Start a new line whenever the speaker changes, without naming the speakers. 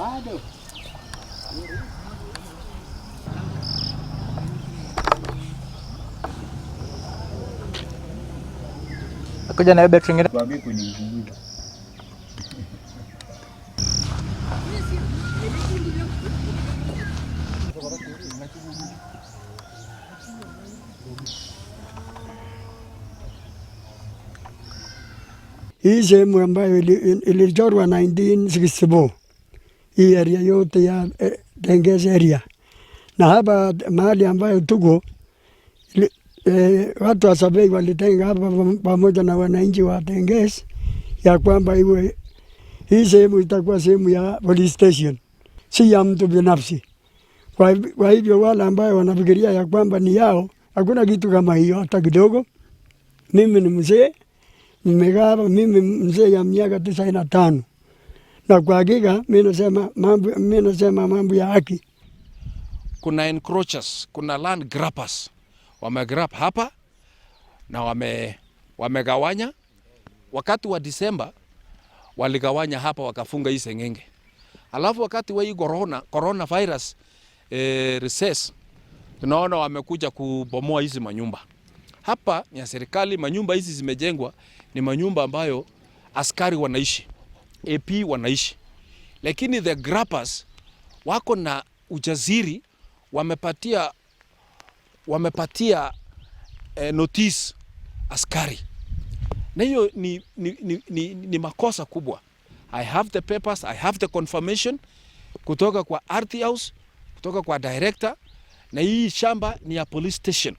Bado.
Kuja na hiyo betri ingine.
Tuambie kunipunguza.
Hii sehemu ambayo ilichorwa 1964, hii area yote ya Tenges area, na hapa mahali ambayo tuko watu wa survey walitenga hapa pamoja na wananchi wa Tenges ya kwamba iwe hii sehemu itakuwa sehemu ya police station, si ya mtu binafsi. Kwa hivyo wale ambayo wanafikiria ya kwamba ni yao, hakuna kitu kama hiyo hata kidogo. Mimi ni mzee, nimekaa hapa, mimi mzee ya miaka 95, na kwa hakika mimi nasema mambo ya haki.
Kuna encroachers, kuna land grabbers wamegrab hapa na wamegawanya. Wakati wa Disemba waligawanya hapa wakafunga hii sengenge. Alafu wakati wa hii corona virus recess, tunaona wamekuja kubomoa hizi manyumba. Hapa ni ya serikali, manyumba hizi zimejengwa ni manyumba ambayo askari wanaishi, AP wanaishi. Lakini the grabbers wako na ujasiri, wamepatia notice askari. Na hiyo ni makosa kubwa. I have the papers, I have the confirmation kutoka kwa Ardhi House, kutoka kwa director, na hii shamba ni ya police station.